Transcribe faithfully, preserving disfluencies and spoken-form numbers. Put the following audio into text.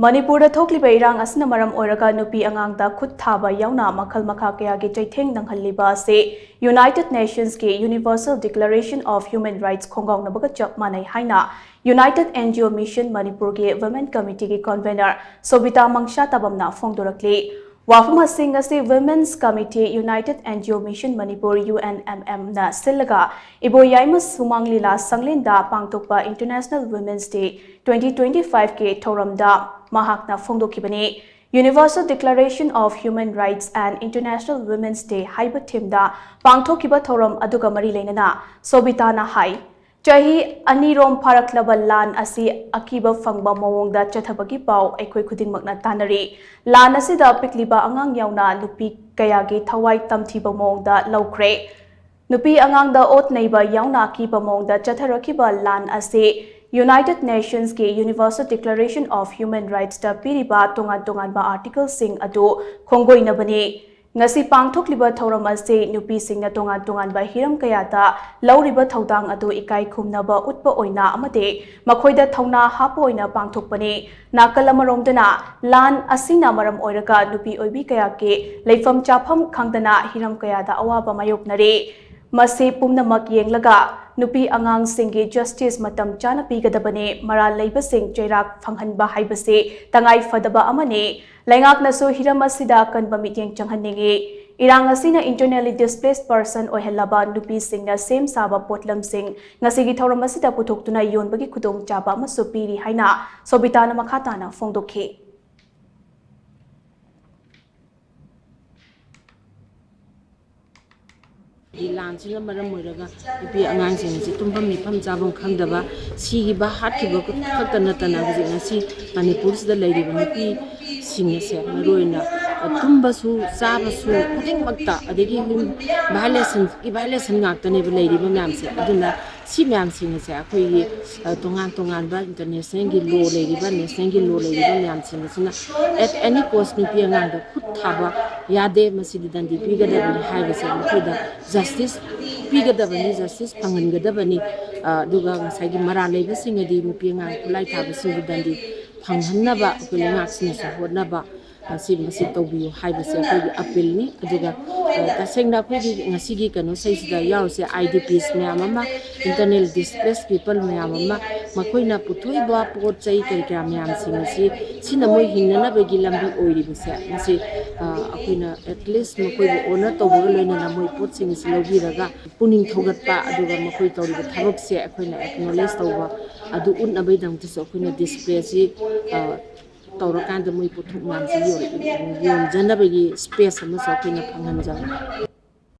ꯃꯅꯤꯄꯨꯔꯗ ꯊꯣꯛꯂꯤꯕ ꯏꯔꯥꯡ ꯑꯁꯤꯅ ꯃꯔꯝ ꯑꯣꯏꯔꯒ ꯅꯨꯄꯤ ꯑꯉꯥꯡꯗ ꯈꯨꯠ ꯊꯥꯕ ꯌꯥꯎꯅ ꯃꯈꯜ ꯃꯈꯥ ꯀꯌꯥꯒꯤ ꯆꯩꯊꯦꯡ ꯅꯪꯍꯜꯂꯤꯕ ꯑꯁꯤ United Nations ꯀꯤ Universal Declaration of Human Rights ꯈꯣꯡꯒꯥꯎꯅꯕꯒ ꯆꯞ ꯃꯥꯟꯅꯩ ꯍꯥꯏꯅ United N G O Mission ꯃꯅꯤꯄꯨꯔꯒꯤ Women Committee ꯒꯤ Convener ꯁꯣꯕꯤꯇꯥ ꯃꯪꯁꯥ ꯇꯕꯝꯅ ꯐꯣꯡꯗꯣꯔꯛꯂꯤ꯫ ꯋꯥꯐꯝꯁꯤꯡ ꯑꯁꯤ Women's Committee, United N G O Mission Manipur, U N M M ꯅ ꯁꯤꯜꯂꯒ ꯏꯕꯣꯌꯥꯏꯃ ꯁꯨꯃꯥꯡ ꯂꯤꯂꯥ ꯁꯪꯂꯦꯟꯗ ꯄꯥꯡꯊꯣꯛꯄ International Women's Day twenty twenty-five ꯀꯤ ꯊꯧꯔꯝꯗ ꯃꯍꯥꯛꯅ ꯐꯣꯡꯗꯣꯛꯈꯤꯕꯅꯤ꯫ Universal Declaration of Human Rights and International Women's Day ꯍꯥꯏꯕ theme ꯗ ꯄꯥꯡꯊꯣꯛꯈꯤꯕ ꯊꯧꯔꯝ ꯑꯗꯨꯒ ꯃꯔꯤ ꯂꯩꯅꯅ ꯁꯣꯕꯤꯇꯥꯅ ꯍꯥꯏ, ꯆꯍꯤ ꯑꯅꯤꯔꯣꯝ ꯐꯥꯔꯛꯂꯕ ꯂꯥꯟ ꯑꯁꯤ ꯑꯀꯤꯕ ꯐꯪꯕ ꯃꯑꯣꯡꯗ ꯆꯠꯊꯕꯒꯤ ꯄꯥꯎ ꯑꯩꯈꯣꯏ ꯈꯨꯗꯤꯡꯃꯛꯅ ꯇꯥꯅꯔꯤ꯫ ꯂꯥꯟ ꯑꯁꯤꯗ ꯄꯤꯛꯂꯤꯕ ꯑꯉꯥꯡ ꯌꯥꯎꯅ ꯅꯨꯄꯤ ꯀꯌꯥꯒꯤ ꯊꯋꯥꯏ ꯇꯝꯊꯤꯕ ꯃꯑꯣꯡꯗ ꯂꯧꯈ꯭ꯔꯦ꯫ ꯅꯨꯄꯤ ꯑꯉꯥꯡꯗ ꯑꯣꯠ ꯅꯩꯕ ꯌꯥꯎꯅ ꯑꯀꯤꯕ ꯃꯑꯣꯡꯗ ꯆꯠꯊꯔꯛꯈꯤꯕ ꯂꯥꯟ ꯑꯁꯤ United Nations ꯀꯤ Universal Declaration of Human Rights ꯇ ꯄꯤꯔꯤꯕ ꯇꯣꯉꯥꯟ ꯇꯣꯉꯥꯟꯕ article ꯁꯤꯡ ꯑꯗꯨ ꯈꯣꯡꯒꯣꯏꯅꯕꯅꯤ꯫ ꯉꯁꯤ ꯄꯥꯡꯊꯣꯛꯂꯤꯕ ꯊꯧꯔꯝ ꯑꯁꯤ ꯅꯨꯄꯤꯁꯤꯡꯅ ꯇꯣꯉꯥꯟ ꯇꯣꯉꯥꯟꯕ ꯍꯤꯔꯝ ꯀꯌꯥꯗ ꯂꯧꯔꯤꯕ ꯊꯧꯗꯥꯡ ꯑꯗꯨ ꯏꯀꯥꯏ ꯈꯨꯝꯅꯕ ꯎꯠꯄ ꯑꯣꯏꯅ ꯑꯃꯗꯤ ꯃꯈꯣꯏꯗ ꯊꯧꯅꯥ ꯍꯥꯞꯄ ꯑꯣꯏꯅ ꯄꯥꯡꯊꯣꯛꯄꯅꯤ꯫ ꯅꯥꯀꯜ ꯑꯃꯔꯣꯝꯗꯅ ꯂꯥꯟ ꯑꯁꯤꯅ ꯃꯔꯝ ꯑꯣꯏꯔꯒ ꯅꯨꯄꯤ ꯑꯣꯏꯕꯤ ꯀꯌꯥꯒꯤ ꯂꯩꯐꯝ ꯆꯥꯐꯝ ꯈꯪꯗꯅ ꯍꯤꯔꯝ ꯀꯌꯥꯗ ꯑꯋꯥꯕ ꯃꯥꯌꯣꯛꯅꯔꯤ꯫ ꯃꯁꯤ ꯄꯨꯝꯅꯃꯛ ꯌꯦꯡꯂꯒ ꯅꯨꯄꯤ ꯑꯉꯥꯡꯁꯤꯡꯒꯤ justice ꯃꯇꯝ ꯆꯥꯅ ꯄꯤꯒꯗꯕꯅꯤ꯫ ꯃꯔꯥꯜ ꯂꯩꯕꯁꯤꯡ ꯆꯩꯔꯥꯛ ꯐꯪꯍꯟꯕ ꯍꯥꯏꯕꯁꯤ ꯇꯉꯥꯏ ꯐꯗꯕ ꯑꯃꯅꯤ꯫ ꯂꯩꯉꯥꯛꯅꯁꯨ ꯍꯤꯔꯝ ꯑꯁꯤꯗ ꯑꯀꯟꯕ ꯃꯤꯠꯌꯦꯡ ꯆꯪꯍꯟꯅꯤꯡꯏ꯫ ꯏꯔꯥꯡ ꯑꯁꯤꯅ internally displaced person ꯑꯣꯏꯍꯜꯂꯕ ꯅꯨꯄꯤꯁꯤꯡꯅ ꯁꯦꯝ ꯁꯥꯕ ꯄꯣꯠꯂꯝꯁꯤꯡ ꯉꯁꯤꯒꯤ ꯊꯧꯔꯝ ꯑꯁꯤꯗ ꯄꯨꯊꯣꯛꯇꯨꯅ ꯌꯣꯟꯕꯒꯤ ꯈꯨꯗꯣꯡꯆꯥꯕ ꯑꯃꯁꯨ ꯄꯤꯔꯤ ꯍꯥꯏꯅ ꯁꯣꯕꯤꯇꯥꯅ ꯃꯈꯥ ꯇꯥꯅ ꯐꯣꯡꯗꯣꯛꯈꯤ꯫ ꯂꯥꯟꯁꯤꯅ ꯃꯔꯝ ꯑꯣꯏꯔꯒ ꯅꯨꯄꯤ ꯑꯉꯥꯡꯁꯤꯡ ꯑꯁꯤ ꯇꯨꯝꯐꯝ ꯃꯤꯐꯝ ꯆꯥꯐꯝ ꯈꯪꯗꯕ, ꯁꯤꯈꯤꯕ ꯍꯥꯠꯈꯤꯕ ꯈꯛꯇ ꯅꯠꯇꯅ ꯍꯧꯖꯤꯛ ꯉꯁꯤ ꯃꯅꯤꯄꯨꯔꯁꯤꯗ ꯂꯩꯔꯤꯕ ꯅꯨꯄꯤꯁꯤꯡ ꯑꯁꯦ ꯃꯔꯨꯑꯣꯏꯅ ꯇꯨꯝꯕꯁꯨ ꯆꯥꯕꯁꯨ ꯈꯨꯗꯤꯡꯃꯛꯇ, ꯑꯗꯒꯤ violation ꯒꯤ violation ꯉꯥꯛꯇꯅꯦꯕ ꯂꯩꯔꯤꯕ ꯃꯌꯥꯝꯁꯦ꯫ ꯑꯗꯨꯅ ꯁꯤ ꯃꯌꯥꯝꯁꯤꯡ ꯑꯁꯦ ꯑꯩꯈꯣꯏꯒꯤ, ꯑ, ꯇꯣꯉꯥꯟ ꯇꯣꯉꯥꯟꯕ international ꯒꯤ law ꯂꯩꯔꯤꯕ, national ꯒꯤ law ꯂꯩꯔꯤꯕ ꯃꯌꯥꯝꯁꯤꯡ ꯑꯁꯤꯅ at any cost ꯅꯨꯄꯤ ꯑꯉꯥꯡꯗ ꯈꯨꯠ ꯊꯥꯕ ꯌꯥꯗꯦ꯫ ꯃꯁꯤꯗꯤ ꯗꯟꯗꯤ ꯄꯤꯒꯗꯕꯅꯤ ꯍꯥꯏꯕꯁꯦ ꯃꯈꯣꯏꯗ justice ꯄꯤꯒꯗꯕꯅꯤ, justice ꯐꯪꯍꯟꯒꯗꯕꯅꯤ꯫ ꯑ, ꯑꯗꯨꯒ ꯉꯁꯥꯏꯒꯤ ꯃꯔꯥꯜ ꯂꯩꯕꯁꯤꯡ ꯑꯗꯤ ꯅꯨꯄꯤ ꯑꯉꯥꯡ ꯈꯨꯠꯂꯥꯏ ꯊꯥꯕꯁꯤꯡꯕꯨ ꯗꯟꯗꯤ ꯐꯪꯍꯟꯅꯕ ꯑꯩꯈꯣꯏ ꯂꯩꯉꯥꯛꯁꯤꯅꯁꯨ ꯍꯣꯠꯅꯕ, ꯑꯁꯤ ꯃꯁꯤ ꯇꯧꯕꯤꯌꯨ ꯍꯥꯏꯕꯁꯦ ꯑꯩꯈꯣꯏꯒꯤ ꯑꯄꯤꯜꯅꯤ꯫ ꯑꯗꯨꯒ ꯇꯁꯦꯡꯅ ꯑꯩꯈꯣꯏꯒꯤ ꯉꯁꯤꯒꯤ ꯀꯩꯅꯣꯁꯤꯗꯩꯁꯤꯗ ꯌꯥꯎꯔꯤꯁꯦ I D Ps ꯃꯌꯥꯝ ꯑꯃ, internal displaced people ꯃꯌꯥꯝ ꯑꯃ, ꯃꯈꯣꯏꯅ ꯄꯨꯊꯣꯛꯏꯕ ꯄꯣꯠ ꯆꯩ ꯀꯔꯤ ꯀꯔꯥ ꯃꯌꯥꯝꯁꯤꯡ ꯑꯁꯤ ꯁꯤꯅ ꯃꯣꯏ ꯍꯤꯡꯅꯅꯕꯒꯤ ꯂꯝꯕꯤ ꯑꯣꯏꯔꯤꯕꯁꯦ, ꯃꯁꯤ ꯑꯩꯈꯣꯏꯅ at least ꯃꯈꯣꯏꯕꯨ honor ꯇꯧꯕꯒ ꯂꯣꯏꯅꯅ ꯃꯣꯏ ꯄꯣꯠꯁꯤꯡ ꯑꯁꯤ ꯂꯧꯕꯤꯔꯒ ꯄꯨꯛꯅꯤꯡ ꯊꯧꯒꯠꯄ, ꯑꯗꯨꯒ ꯃꯈꯣꯏ ꯇꯧꯔꯤꯕ ꯊꯕꯛꯁꯦ ꯑꯩꯈꯣꯏꯅ acknowledge ꯇꯧꯕ, ꯑꯗꯨ ꯎꯠꯅꯕꯒꯤꯗꯃꯛꯇꯁꯨ ꯑꯩꯈꯣꯏꯅ display ꯑꯁꯤ ꯇꯧꯔꯀꯥꯟꯗ ꯃꯣꯏ ꯄꯣꯠꯊꯣꯛ ꯃꯌꯥꯝꯁꯤ ꯌꯣꯟꯖꯅꯕꯒꯤ space ꯑꯃꯁꯨ ꯑꯩꯈꯣꯏꯅ ꯐꯪꯍꯟꯖꯕꯅꯤ꯫